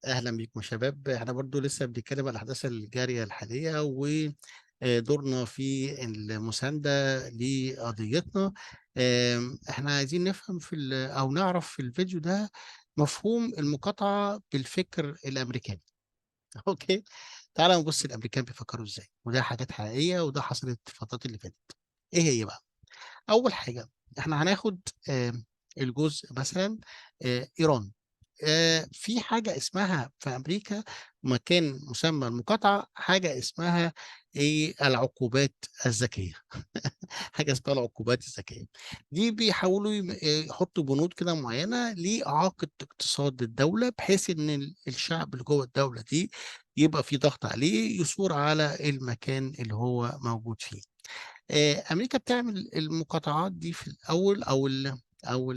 اهلا بيكم يا شباب. احنا برضو لسه بنتكلم على الاحداث الجارية الحالية ودورنا في المساندة لقضيتنا. احنا عايزين نفهم في او نعرف في الفيديو ده مفهوم المقاطعة بالفكر الامريكاني. okay، تعالى نبص الامريكان بيفكروا ازاي، وده حاجات حقيقية وده حصلت في الفترات اللي فاتت. ايه هي بقى؟ اول حاجة احنا هناخد الجزء مثلا ايران. في حاجة اسمها في أمريكا مكان مسمى المقاطعة، حاجة اسمها إيه؟ العقوبات الذكية. حاجة اسمها العقوبات الذكية دي بيحاولوا يحطوا بنود كده معينة لإعاقة اقتصاد الدولة، بحيث إن الشعب اللي جوه الدولة دي يبقى في ضغط عليه يثور على المكان اللي هو موجود فيه. أمريكا بتعمل المقاطعات دي في الأول أو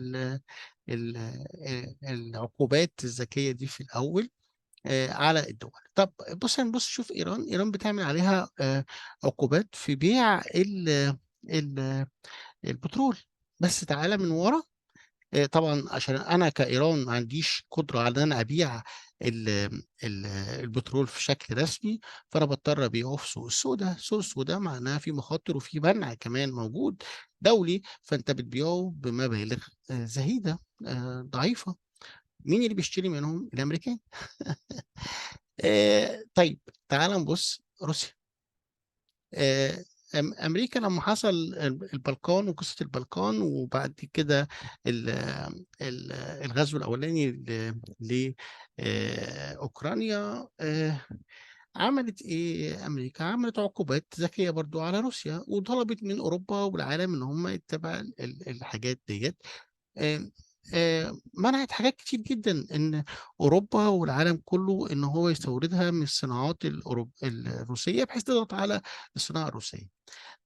العقوبات الذكية دي في الأول على الدول. طب بص، هنبص شوف إيران. إيران بتعمل عليها عقوبات في بيع ال البترول، بس تعالى من ورا. طبعا عشان أنا كإيران ما عنديش قدرة على إن أنا أبيع البترول في شكل رسمي، فأنا بضطر أبيعه في سوق السوداء. سوق السوداء معناها في مخاطر وفي منع كمان موجود دولي، فأنت بتبيعه بمبالغ زهيدة، ضعيفة. مين اللي بيشتري منهم؟ الأمريكان. طيب تعال نبص روسيا. أمريكا لما حصل البلقان وقصة البلقان، وبعد كده الغزو الأولاني ل أوكرانيا، عملت إيه أمريكا؟ عملت عقوبات ذكية برضو على روسيا، وطلبت من أوروبا والعالم إن هم يتبع الحاجات ديت. منعت حاجات كتير جدا إن أوروبا والعالم كله إن هو يستوردها من الصناعات الروسية، بحيث تضغط على الصناعة الروسية.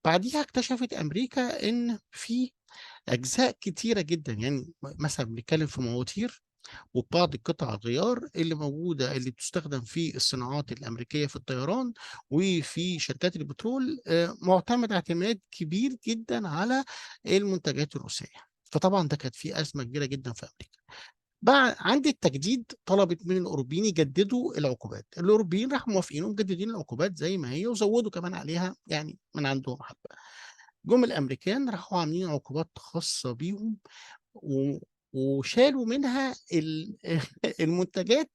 بعديها اكتشفت أمريكا إن في أجزاء كتيرة جدا، مثلا بنتكلم في مواتير وبعض القطع الغيار اللي موجودة اللي بتستخدم في الصناعات الأمريكية في الطيران وفي شركات البترول، معتمد اعتماد كبير جدا على المنتجات الروسية. فطبعا ده كانت فيه أزمة كبيرة جدا في أمريكا. بقى عند التجديد طلبت من الأوروبيين يجددوا العقوبات، الأوروبيين راحوا موافقين ومجددين العقوبات زي ما هي، وزودوا كمان عليها من عندهم حبة. جم الأمريكان راحوا عاملين عقوبات خاصة بيهم وشالوا منها المنتجات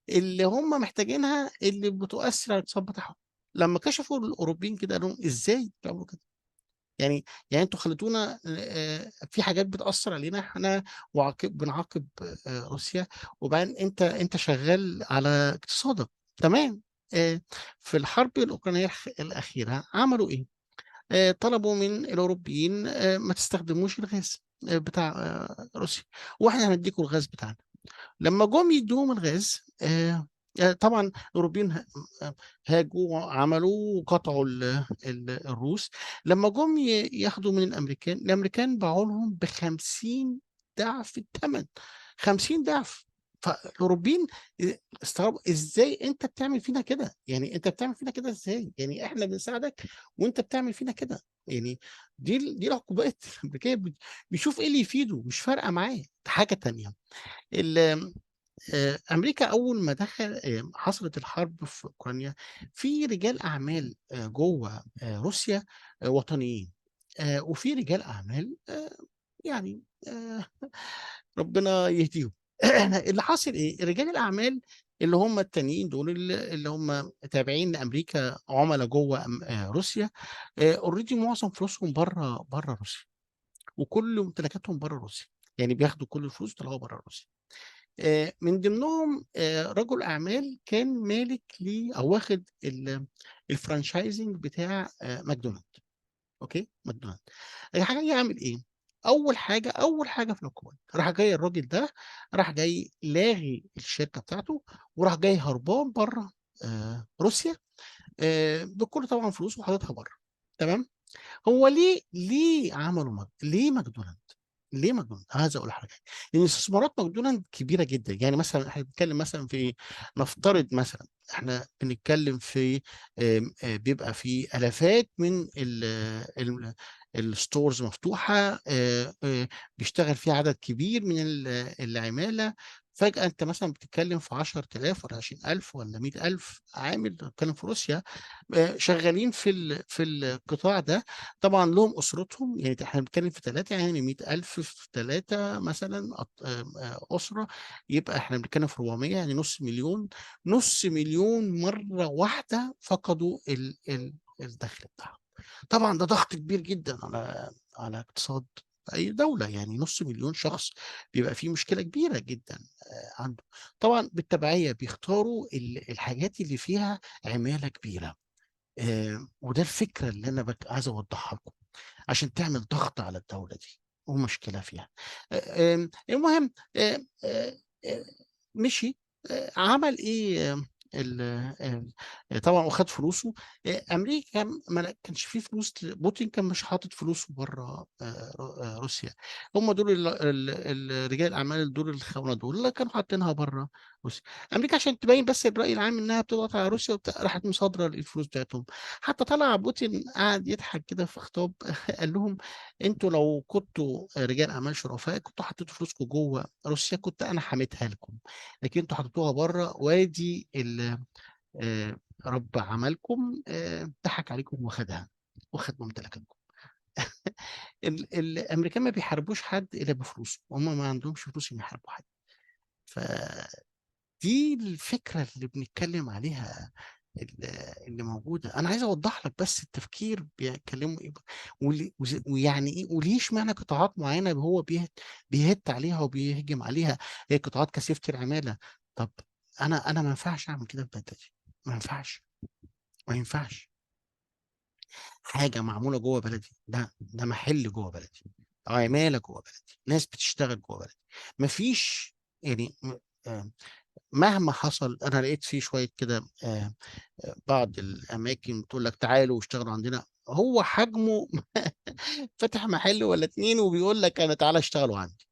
اللي هم محتاجينها اللي بتؤثر على الاقتصاد بتاعهم. لما كشفوا الأوروبيين كده قالوا لهم إزاي بتعملوا كده؟ يعني انتوا خليتونا، في حاجات بتأثر علينا احنا بنعاقب روسيا، وبعدين انت شغال على اقتصادك. تمام. في الحرب الأوكرانية الأخيرة عملوا إيه؟ طلبوا من الأوروبيين، ما تستخدموش الغاز بتاع روسيا، واحنا هنديكم الغاز بتاعنا. لما جم يدوهم الغاز، طبعا الأوروبيين هاجوا وعملوا وقطعوا الروس. لما جم ياخدوا من الأمريكان، الأمريكان باعوا لهم ب50 ضعف الثمن، 50 ضعف. فالأوروبيين استغربوا، إزاي أنت بتعمل فينا كده؟ أنت بتعمل فينا كده إزاي؟ إحنا بنساعدك وأنت بتعمل فينا كده. دي العقوبات الأمريكية، بيشوف إيه اللي يفيده، مش فارقة معاه. حاجة تانية، أمريكا أول ما حصلت الحرب في أوكرانيا، في رجال أعمال، جوه، روسيا، وطنيين، وفي رجال أعمال، ربنا يهديهم. اللي حاصل إيه؟ رجال الأعمال اللي هم التانيين دول اللي هم تابعين لأمريكا، عملاء جوه روسيا، اوريدي معظم فلوسهم بره روسيا، وكل ممتلكاتهم بره روسيا، بياخدوا كل الفلوس ويطلعوها بره روسيا. من ضمنهم، رجل أعمال كان مالك ليه أو واخد الفرانشايزنج بتاع، ماكدونالد. أوكي، ماكدونالد. أي حاجة جاي يعمل إيه؟ أول حاجة في العقوبات، راح جاي الراجل ده راح جاي لاغي الشركة بتاعته، وراح جاي هربان بره، روسيا، بكل طبعا فلوسه وحاططها بره. تمام؟ هو ليه عملوا ليه ماكدونالد؟ ليه ماكدونالد؟ انا عايز اقول حاجة، لان استثمارات ماكدونالد كبيرة جدا. مثلا احنا بنتكلم مثلا في، نفترض مثلا احنا بنتكلم في، بيبقى في الافات من الستورز مفتوحة، بيشتغل فيها عدد كبير من العمالة. فجأة أنت مثلا بتتكلم في 10,000 ولا 20,000 ولا 100,000 عامل، بتتكلم في روسيا شغالين في القطاع ده، طبعا لهم أسرتهم، يعني احنا بنتكلم في 3، يعني 100,000 في 3 مثلا أسرة، يبقى احنا بنتكلم في 400، يعني نص مليون. نص مليون مرة واحدة فقدوا الدخل بتاعهم. طبعا ده ضغط كبير جدا على اقتصاد أي دولة، يعني نص مليون شخص بيبقى فيه مشكلة كبيرة جدا عنده. طبعا بالتبعية بيختاروا الحاجات اللي فيها عمالة كبيرة، وده الفكرة اللي أنا عايز أوضحها لكم عشان تعمل ضغط على الدولة دي ومشكلة فيها. المهم، مشي، عمل إيه؟ طبعا وخد فلوسه. امريكا ما كانش فيه فلوس، بوتين كان مش حاطط فلوسه بره روسيا. هم دول رجال الاعمال دول الخونه دول اللي كانوا حاطينها بره روسيا. امريكا عشان تبين بس الراي العام انها بتضغط على روسيا وبتاع، راحت مصادره الفلوس بتاعتهم. حتى طلع بوتين قعد يضحك كده في خطاب قال لهم انتوا لو كنتوا رجال اعمال شرفاء كنتوا حطيتوا فلوسكم جوه روسيا، كنت انا حميتها لكم، لكن انتوا حطيتوها بره، وادي رب عملكم ضحك عليكم وخدها وخد ممتلكاتكم. الامريكان ما بيحاربوش حد الا بفلوسه، هم ما عندهمش فلوس يحاربوا حد. فدي الفكره اللي بنتكلم عليها اللي موجوده. انا عايز اوضح لك بس التفكير بيتكلموا ايه ويعني ايه وليش معنى قطاعات معينه هو بيهت عليها وبيهجم عليها، هي قطاعات كثيفه العماله. طب انا ما ينفعش اعمل كده في بلدي، ما ينفعش، ما ينفعش. حاجه معموله جوه بلدي، ده محل جوه بلدي، عماله جوه بلدي، ناس بتشتغل جوه بلدي، مفيش يعني مهما حصل. انا لقيت فيه شويه كده بعض الاماكن بتقول لك تعالوا واشتغلوا عندنا، هو حجمه فاتح محل ولا اتنين وبيقول لك انا تعالى اشتغلوا عندي.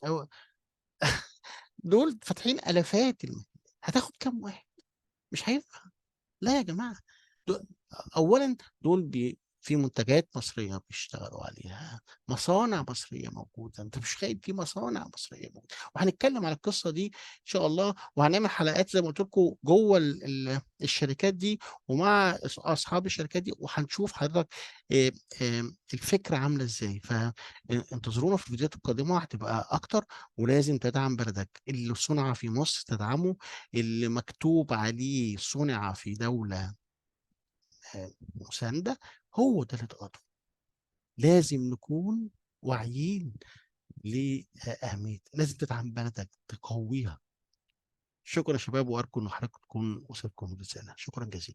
هو دول فاتحين الافات المحلات، هتاخد كام واحد؟ مش هينفع. لا يا جماعه، اولا دول في منتجات مصريه بيشتغلوا عليها، مصانع مصريه موجوده، انت مش خايف في مصانع مصريه موجوده، وهنتكلم على القصه دي ان شاء الله، وهنعمل حلقات زي ما قلت لكم جوه الشركات دي ومع اصحاب الشركات دي، وهنشوف حضرتك الفكره عامله ازاي. فانتظرونا في الفيديوهات القادمه، هتبقى اكتر. ولازم تدعم بلدك، اللي صنع في مصر تدعمه، اللي مكتوب عليه صنع في دوله مساندة هو ده اللي تقاطعه. لازم نكون واعيين لأهمية، لازم تدعم بلدك تقويها. شكرا يا شباب، وأرجو إن حضراتكم تكون وصلتكم الرسالة. شكرا جزيلا.